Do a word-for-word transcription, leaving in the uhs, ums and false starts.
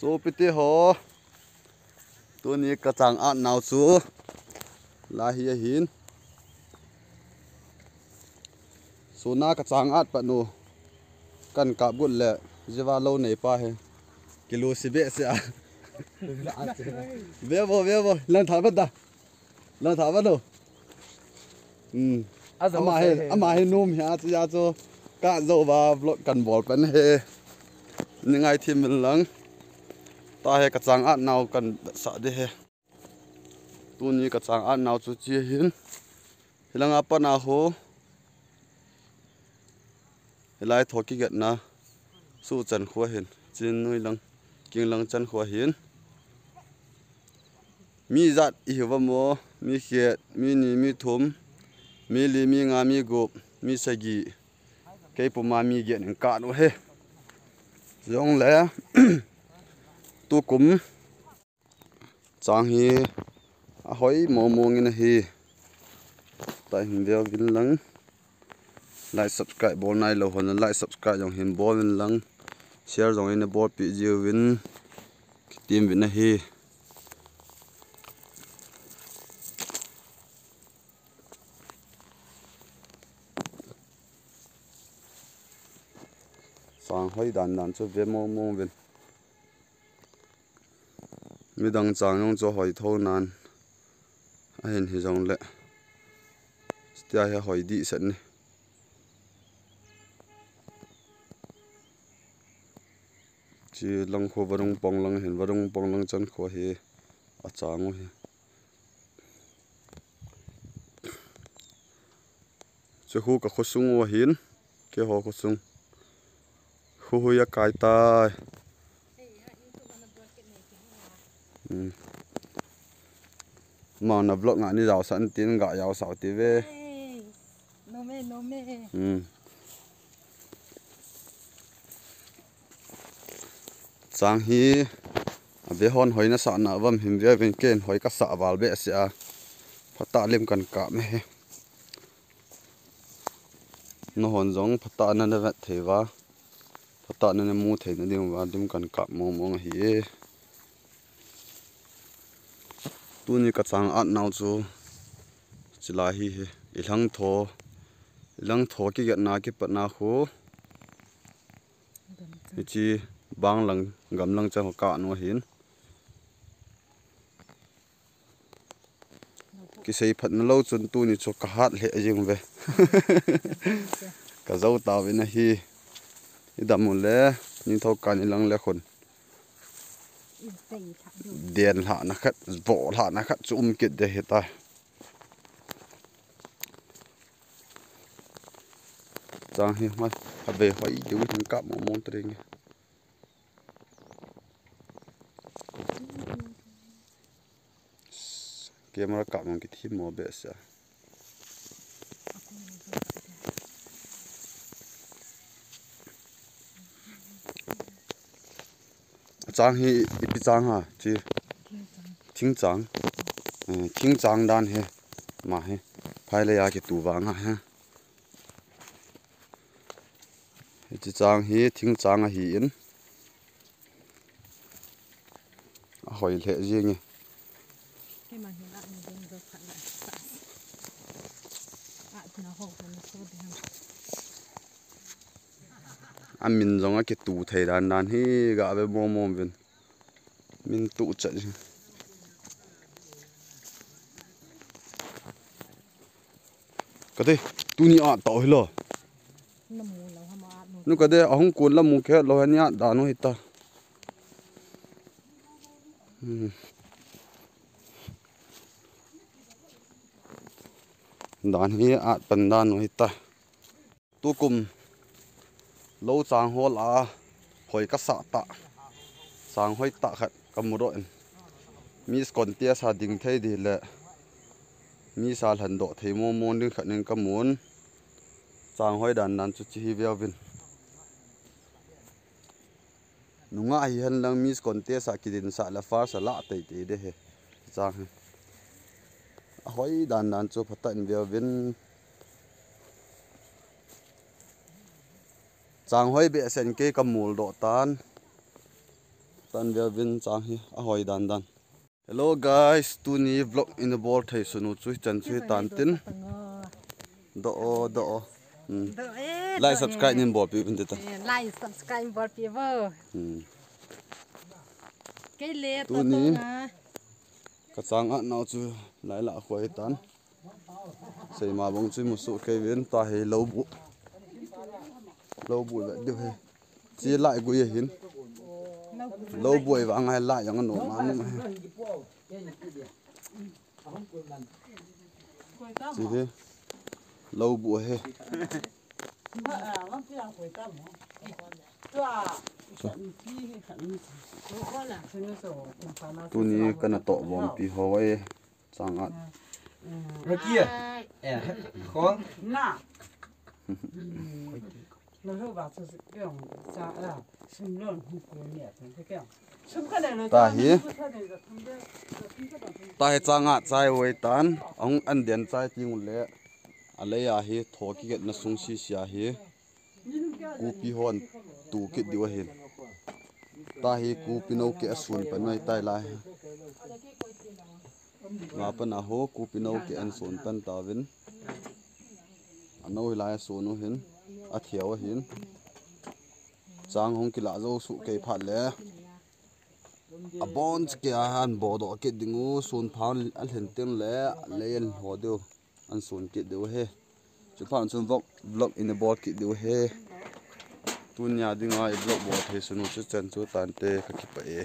Sopite ho, tuni kachang at nau chu lai hi ahin. Suna kachang at pat nu kan kap got le, jiva lou nei pa hi kilu si behseh a. Ve vo, ve vo, lang tha vat da. Lang tha vat lo. Hmm. Ama hi, ama hi nom hi a chu, a chu ka jou va vlog kan bol pen hi. Ni ngai thim min lang. Ta hi kachang at nau kan sa de hi. Tuni kachang at nau chu chi hin. Hilanga pat na ho. Hilai tho kigetna. Su chan kho hin. Chin nui lang. King lang chan kho hin. Mi jat i hi va mo. Mi khat, mi ni, mi thum. Mi li, mi nga, mi gup. Mi sagi. Kei puma mi get in ka nu hi. Jong le. Tukum. Chang hi ahoi momo ngin ahi. Ta hin veu vin lang. Like, subscribe bol nai lou hon, like, subscribe jong hin bol vin lang. Share jong hin bol pi jiu vin. Kitim vin ahi. Chang hoi dan dan chu ve momo vin. Midang chang jong chu hoi tho nan. Ahin hi jong le. Tia hi hoi di set ni. Chi lang kho Vadung pong lang hin, Vadung pong lang chan kho hi a chang u hi. Chu khu ka khosung u ahin, keiho khosung. Khu hui a kai tai. Hmm. Mana vlog nga ni jao san tin ga jao sao ti ve. Hey, no me, no me. Hmm. Chang hi, a ve hon hoi na sa na vam him ve vin ken hoi ka sa val behseh a. Phatah lim kan kap me he. Na hon jong phatah na na vet thei va. Phatah na na mu thei na ding va lim kan kap mong mong ahi e. Tuni kachang at nau chu. Chilai hi hi. I lang tho. I lang tho kigetna kipatna khu. Hichi bang lang, gam lang chang ka nu hin. Kisei phat na lou chun tuni chu ka hat lheh jing ve. Ka jou ta vin ahi. I dam u le, ni tho ka ni lang le khun. Den lhah na khat, vo lhah na khat chu um kit de hi ta. Chang hi ma, a ve hoi diu hin kap mong mong tring. Camera kap mong kithim mo behseh a. Chang hi ipi chang ha, chi. Thing chang. Eh, thing chang dan hi. Ma hi. Phai le ya kitu vang ha. Hichi chang hi thing chang ahi in. A hoi lheh jing e. Keima hin at ni ding jo khat la sa. At na ho kan so ding. A min jong a kitu thei dan dan hi ga ve mong mong vin. Min tu chat. Kate, tuni at tau hi lo. Na mu lo ha ma at nu. Nu kate, ahung kun la mu khe lo ha ni at dan u hi ta. Hmm. Dan hi at pan dan u hi ta. Tukum lou chang hol a hoi ka sa ta. Chang hoi ta khat ka mu doh in. Miss contest a ding thei di le. Miss a lhan doh thei mong mong ding khat ning ka mun. Chang hoi dan dan chu chi hi veu vin. Nunga hi hen lang Miss contest a kidin sa le first a la tei tei de he. Chang hi. A hoi dan dan chu phatah in veu vin. Chang hoi behseh in kei ka mul doh tan. Tan via vin chang hi ahoi dan dan. Hello guys, tuni vlog in bol thei sunu chu chan chu tan tin. Do o, do o. Hmm. Like, subscribe nin bol pi vin ta. Like, subscribe bol pi vo. Hmm. Kei le tuni ka chang a nau chu lai la khoi tan. Seima bong chu musu kei vin ta hi lo bu. Lo bu ve diu he. Chi lai gui hin. Lo bu ai vang ai lai yang no ma no he. Chi he. Lo bu he. Tuni kana to bom pi ho e. Chang a. Rokia. Eh, khong. Na. Na ho ba chu ke ong cha a. Sim lon hu ku ne ke. Sim ka ne. Ta hi. Ta hi chang a chai wei tan. Ong an den chai ti ngun le. A lei a hi tho ki get na sung si si a hi. Kupi hon tu kit diu ahin. Ta hi kupi no ke asun pan noi tai lai. Ma pan a ho kupi no ke an sun pan ta vin. A no hi lai sun u hin. A thiau ahin. Chang hong kila zo su kei phat le. A bon ke a han bo do kit ding u sun phan a hlen teng le. Lei an ho diu. An sun kit diu he. Chu phan chun vlog, vlog in bol kit diu he. Tunia dinga i vlog bol thei sunu chu chan chu tan te ka kipa e.